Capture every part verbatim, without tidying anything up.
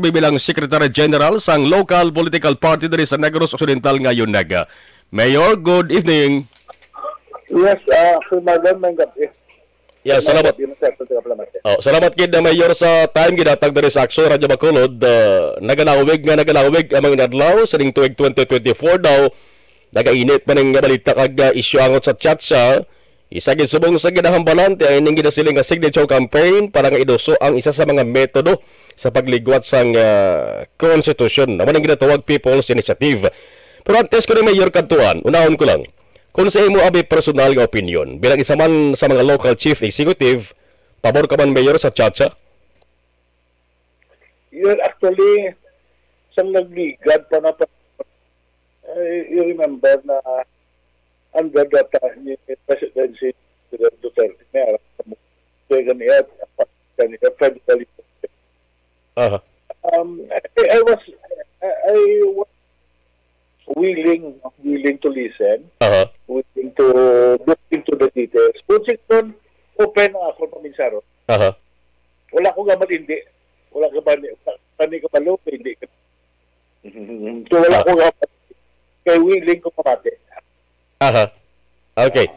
bilang Secretary General sang local political party diri sa Negros Occidental nga UNEG. Mayor, good evening. Yes, ah, Sir Marlon, may gabi. Yeah, salamat. May gabi, Mister Secretary Diplomat. Oh, salamat gid na Mayor sa time gidatag diri sa Aksyon Radyo Bacolod. Ah, nagalawig nga nagalawig ang mga inadlaw sa ning tuig twenty twenty-four daw. Nagainit man ang balita kag, ah, isyu angot sa chat siya. Isa gid subong sa ginahambalan ti ay ning ginasiling nga signature campaign para nga iduso ang isa sa mga metodo sa pagligwat sang, ah, konstitusyon, amo nang ginatawag People's Initiative. Pero antes ko ni Mayor kadtuan, unahon ko lang, kung sa imo abi personal nga opinyon, bilang isa man sa mga local chief executive, pabor ka man, Mayor, sa CHACHA? Yun, actually, sang nagligad pa na pa, I, I remember na under the time ni President si President Duterte, may alam mo, kaya ganiya, ganiya, federal. Aha. Um, I, I was, I, I was willing, willing to listen, Aha. willing to look into the details. Kung sino, open ang akong paminsaro. Aha. Wala ko gamal hindi. Wala ka ba ni, wala ka ni kabalo, hindi ka. So, wala Ah. ko gamal. Kay willing ko pamati. Aha. Okay.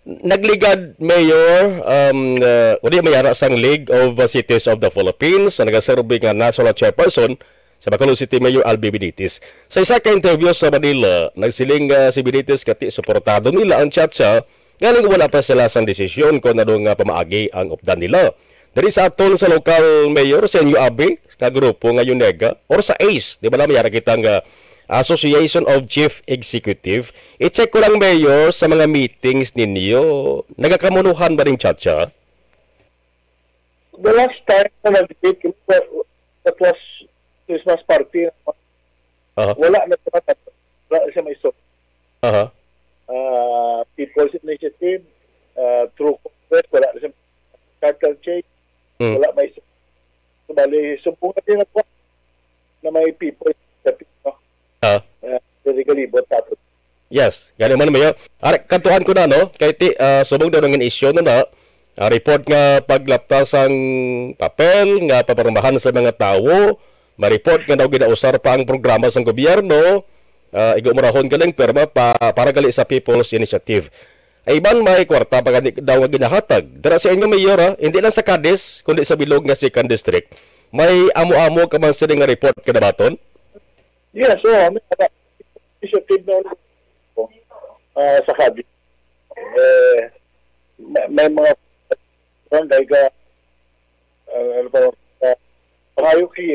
Nagligad, Mayor, um, uh, uli may ara sang League of Cities of the Philippines, na nagaserbi nga national chairperson sa Bacolod City Mayor Albi Benitez. Sa isa ka interview sa Manila, nagsiling, uh, si Benitez kati suportado nila ang CHACHA, ngaling wala pa sila sang desisyon kung ano nga pamaagi ang updan nila. Diri sa aton sa lokal, Mayor, sa inyo abi, ka grupo nga UNEGA, or sa ACE, di ba na may ara kita nga Association of Chief Executive. I-check ko lang, Mayor, sa mga meetings ninyo. Nagakamunuhan ba ning CHACHA? The last time na nag-meet, that was Christmas party. Aha. Wala na siya, wala siya may so-, Aha. ah, People's Initiative, ah, True Congress, wala na siya, Charter Change, Mm. wala may so-, bali, sumbungan din ako na may People's Initiative, no? Ah. Ah, diri galibot sa ato. Yes, gani man, Mayor. Ari, kantuan ko na, no? Kay ti, ah, subong daw nangin isyu na na, ah, report nga paglapta sang papel nga papormahan sa mga tawo, ma-report nga daw ginausar pa ang programa sang gobyerno, ah, igo umrahon galing perma pa, para gali sa People's Initiative. Ay, iban may kwarta pa gani daw nga ginahatag. Dira sa inyo, Mayor, ah, hindi lang sa Cadiz, kundi sa bilog nga Second District. May amo-amo ka man sini nga report ka nabaton? Yes, oo. May mga initiative na ah, sa Cadiz. Eh, may, may mga barangay ka, ah, ano pa, ah, pangayo ki-,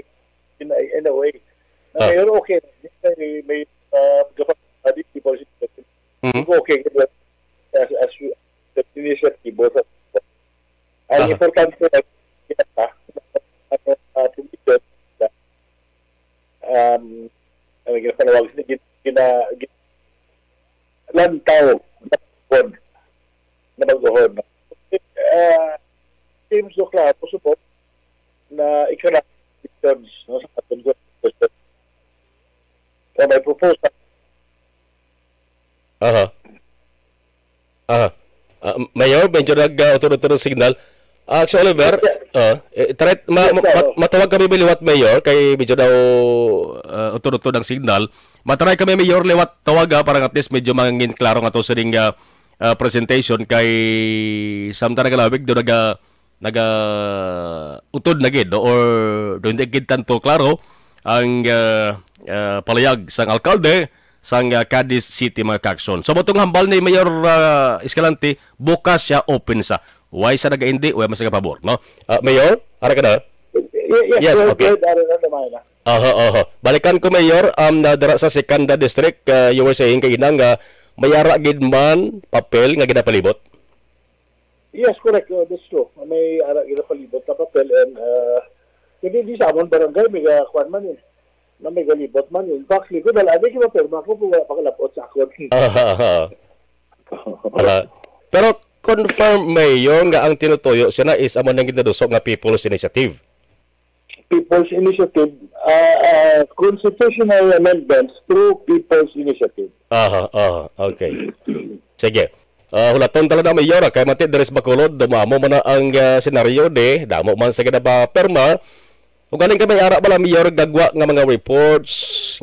in, in a way. Na Ah. Mayroon, okay, may, may, ah, gapat-, ah, di, di ba, Mhm. Okay, as, as, as initiative sa ang Aha. importante ay kita, ano, ah, provision na, um, ano, ginapanawag sa gin-, gina-, gin-, lantaw na bag-ohon, na bag-ohon. Ah, seems so klaro, subot na economic terms, no, sa aton constitution. So, may proposal. Aha. Aha. Ah, Mayor, medyo nag, ah, utod-utod ang signal. Ah, Action Oliver, Yes, sir. ah, eh, try, ma-, Yes, ma-, sir. mat-, matawag kami liwat, Mayor, kay medyo daw, ah, utod-utod ang signal. Matry kami, Mayor, liwat tawag, ah, para at least medyo mangin klaro nga to sining, ah, ah, presentation kay samtang nagalawig do naga, naga utod na gid, no? Or do hindi gid tanto klaro ang, ah, ah, palayag sang alkalde sang, ah, Cadiz City, mga kaakson. So, mao tong hambal ni Mayor, ah, Escalante, bukas siya, open sa. Way sa nagaindi, way mas nagapabor, no? Ah, Mayor, ara ka na? Ye-, yes, Yes, go ahead, okay. go ahead, Aaron, ano, Mayna? Aha, aha. Balikan ko, Mayor, um, na dira sa Second District, ah, you were saying kaina nga may ara gid man papel nga ginapalibot? Yes, correct. Uh, that's true. May ara ginapalibot na papel and, uh, hindi, di sa amon barangay, may ga-, kuwan man eh. Na may galibot man eh. In fact, lingkod, wala, di kita pirma ko kung wala pa kalapot sa akon. Aha, aha. Aha. Pero confirm, Mayor, nga ang tinutuyo siya na is amo nang ginaduso nga People's Initiative. People's Initiative, ah, ah, constitutional amendments through People's Initiative. Aha, aha, okay. Sige. Ah, hulaton talaga, Mayor, ah, kay mati diri sa Bacolod, dumamo man na ang, ah, senaryo di, damo man sa ginapaperma. Kung galing ka may ara bala, Mayor, gagwa nga mga reports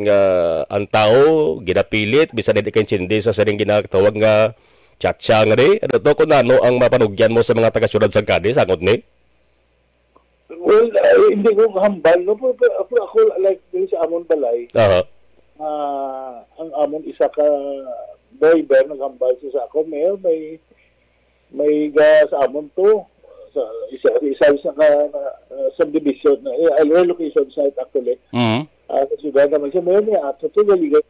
nga ang tao ginapilit bisan hindi kaintindi sa sining ginatawag nga chacha nga di, ano to, kung ano ang mapanugyan mo sa mga taga-syudad sang Cadiz, angot ni? Well, uh, hindi ko hambal, no? Pero, pero, pero ako, like, diri sa amon balay, Aha. ah, ang amon isa ka driver naghambal siya sa ako, "Mayor, may, may ga sa amon to. Sa isa, isa sa ka, uh, subdivision na, eh, relocation site actually. Mhm. Ah, sa siyudad naman siya, Mayor, may ato to, galigay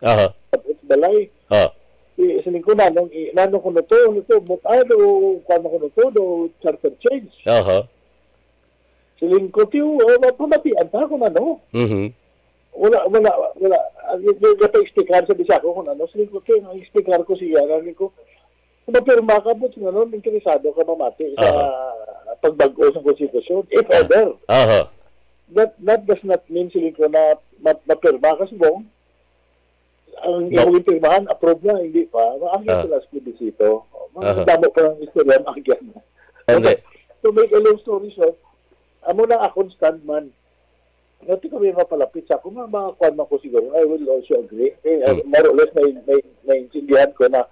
Aha. sa balay." Ah. Eh, siling ko, "Nanong, i- nanong ko na to, ano to, mutad o kuwan ko na to, do charter change." Aha. Siling ko, "Tiyo, uh, pamatian ta kung ano." Mhm. Wala, wala, wala. Ang yung yung pa-explicar sa Bisako kung ano. Siling ko, "Tiyo, ang explicar ko siya, siling ko, kung mapirma ka po, kung ano, interesado ka mamati sa Aha. pagbag-o sa konstitusyon." If Ah. ever, Aha. that, that does not mean, siling ko, na ma- mapirma ka subong. Ang No. imong pirmahan, approve na, hindi pa. Maagi Ah. sila sa plebisito. Aha. Mga damo pa ng istorya, maagi na. Hindi. Okay. To make a long story short, amo na akong stand man. Dati kami mapalapit sa ako, mga, mga kwan man ko siguro, I will also agree. Eh, Hmm. More or less, may, may, naintindihan ko na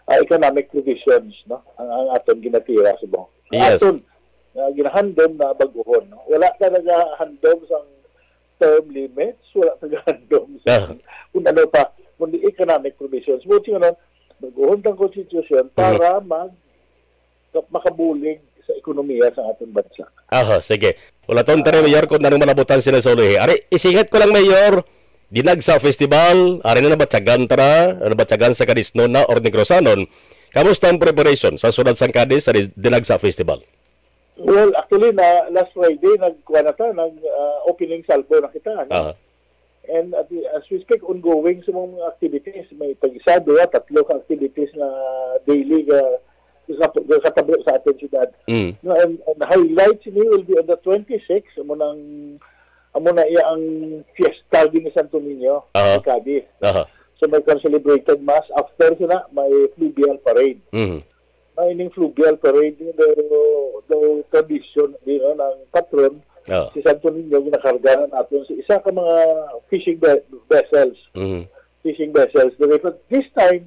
ah, economic provisions, no? Ang, ang aton ginatira subong. Ang Yes. aton, na ginahandom na baguhon, no? Wala talaga handom sang term limits, wala talaga handom sa Ah. kung ano pa, kundi economic provisions. Buti nga nun, baguhon tang konstitusyon para mag ka- makabulig sa ekonomiya sa aton bansa. Aha, sige. Wala taon tani, Mayor, kung anong malabutan sila sa ulihi. Ari, isingat ko lang, Mayor, Dinagsa Festival, ari na nabatyagan tara, nabatyagan sa Cadiznon na or Negrosanon. Kamusta ang preparation sa sulod sang Cadiz sa Di- Dinagsa Festival? Well, actually, na last Friday, nagkuha na ta, nag ah, opening salvo na kita. Ano? Aha. And at, as we speak, ongoing sa mga activities. May tag-isa, duha, tatlo ka activities na daily ka, ka, katabo sa aton syudad. Mm. No, and, and highlights ni will be on the twenty-six, amo nang amo na iya ang fiesta din ni Santo Niño Aha. sa Cadiz. Aha. So may celebrated mass, after sila may fluvial parade. Mhm. Ang ining fluvial parade, the, the tradition din, no, ng patron, Ah. si Santo Niño, ginakarga na natin sa isa ka mga fishing ve- vessels. Mhm. Fishing vessels. Dili pa, this time,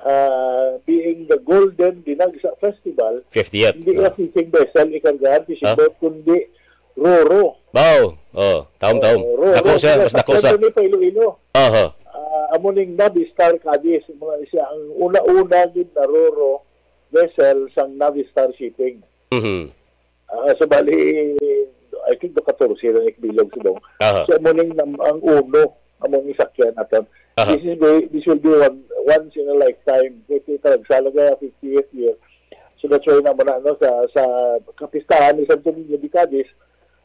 uh, being the Golden Dinagsa Festival, fiftieth. Hindi na fishing vessel ikargahan, fishing Ah. boat, kundi roro. Wow. Oh, taom-taom. Oh, roro. Dako siya, Sila mas dako sa sa. Ni pa Iloilo. Aha. Ah, amo ning Navistar Cadiz, mga siya ang una-una gid na roro vessel sang Navistar Shipping. Mhm. Ah, so bali, I think the katorse lang ikbilog subong. Aha. So amo ning nam- ang uno, amo ning sakyan naton. Aha. This is very, this will be one once in a lifetime. Kasi talaga sa fiftieth year. So that's why naman na, ano, sa, sa kapistahan ni Santo Niño de Cadiz,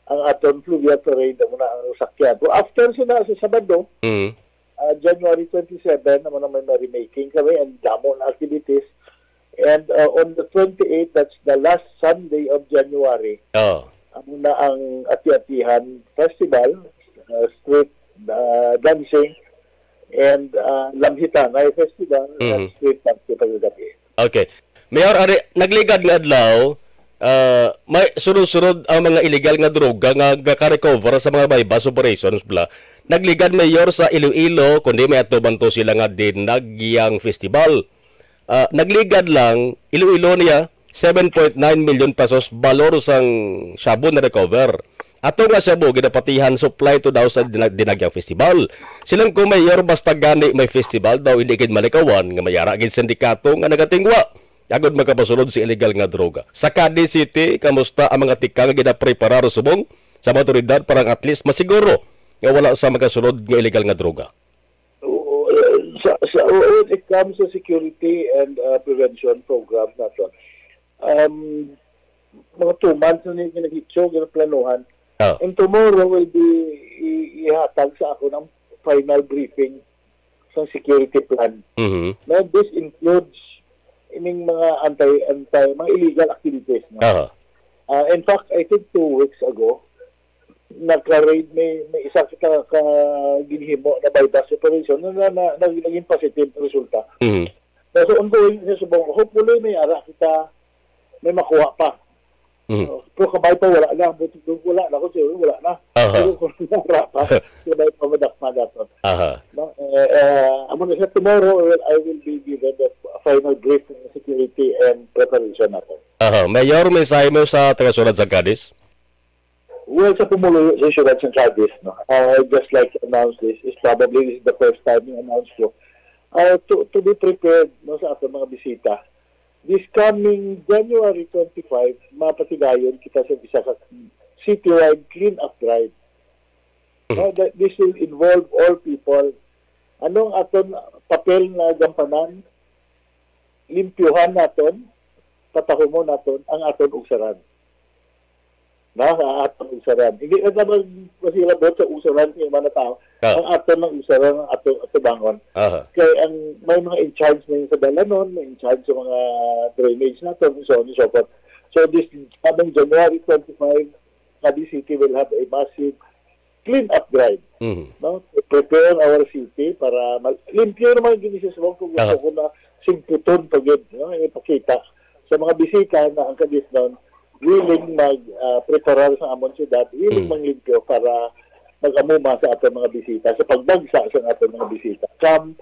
ang aton fluvial parade, amo na ang sakyan. So after sina sa Sabado, Mhm. uh, January twenty-seven, naman naman may merrymaking kami and damo na activities. And uh, on the twenty-eighth, that's the last Sunday of January, Oh. amo na ang Ati-Atihan Festival, uh, street uh, dancing, and uh, Lamhitangay Festival, uh, Mhm. street dance pagkagabi. Okay. Mayor, ari, nagligad nga adlaw, ah, may sunod-sunod ang mga illegal nga droga nga gaka-recover sa mga buy-bust operations, bla. Nagligad, Mayor, sa Iloilo, kundi may atuban to sila nga Dinagyang Festival. Ah, nagligad lang, Iloilo niya, seven point nine million pesos balor sang shabu na recover. Ato nga shabu, ginapatihan supply to daw sa Dinag- Dinagyang Festival. Silang ko, Mayor, basta gani may festival daw, hindi gid malikawan nga may ara gid sindikato nga nagatingwa agud makapasulod sa illegal nga droga. Sa Cadiz City, kamusta ang mga tikang nga ginapreparar subong sa mga otoridad para at least masiguro nga wala sa makasulod nga illegal nga droga? Oo, uh, sa, sa, when it comes to security and uh, prevention programs naton, um, mga two months na ni ginahitso, ginaplanuhan. Ah. And tomorrow will be i- ihatag sa ako ng final briefing sa security plan. Mhm. Now, this includes ining mga anti anti mga illegal activities, no? Aha. Uh, in fact, I think two weeks ago, nagka-raid, may, may isa kita ka ginhimo na buy-bust operation na, na, na, na naging positive ang resulta. Mhm. So, ongoing siya subong. Hopefully, may ara kita, may makuha pa. Mhm. Uh, pero kabay pa, wala na. Buti doon, wala na. Kung sino, wala na. Aha. Pero kung wala pa, kabay pa, madakma na to. Aha. No? Eh, eh, amo na siya, tomorrow, I will, I will be given the final brief ng security and preparation natin. Aha. Mayor, mensahe mo sa taga-siyudad sa Cadiz? Well, sa pumuluyo sa siyudad sa Cadiz, no, I just like to announce this, is probably this is the first time yung announce ko. Uh, to, to be prepared, no, sa ating mga bisita. This coming January twenty-five, mapatigayon kita sa isa ka citywide clean-up drive. No, that this will involve all people. Ano ang aton papel na gampanan? Limpyuhan naton, patahumon naton ang aton ugsaran. Na, ang aton ugsaran. Hindi na naman masira buot sa ugsaran sa mga tao. Ah. Ang aton lang ugsaran, ang aton atubangon. Aha. Kay ang may mga in charge na yun sa dalanon, may in charge sa mga drainage naton, and so on and so forth. So this coming January twenty-five, Cadiz City will have a massive clean up drive. Mhm. No? To prepare our city para mal- limpyo naman yung ginisismong kung gusto Aha. ko na singputon pa gid, no? Ipakita sa mga bisita na ang Cadiz nun willing mag ah, preparar sa amon siyudad, willing Mm. manglimpyo para mag-amuma sa aton mga bisita, sa pagbagsa sa aton mga bisita. Come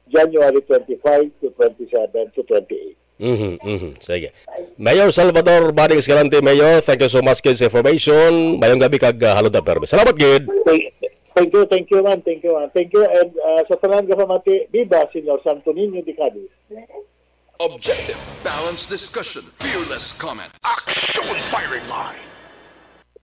January twenty-five to twenty-seven to twenty-eight. Mhm, mhm. Sige. Mayor Salvador Bading Escalante, Mayor, thank you so much kid sa information. Mayong gabi kag ah, halong ta permi. Salamat gid. Thank, thank you, thank you, man. Thank you, man. Thank you, and ah, sa tanan nga pamati, viva Señor Santo Niño de Cadiz. Objective, balanced discussion, fearless comment. Action Firing Line.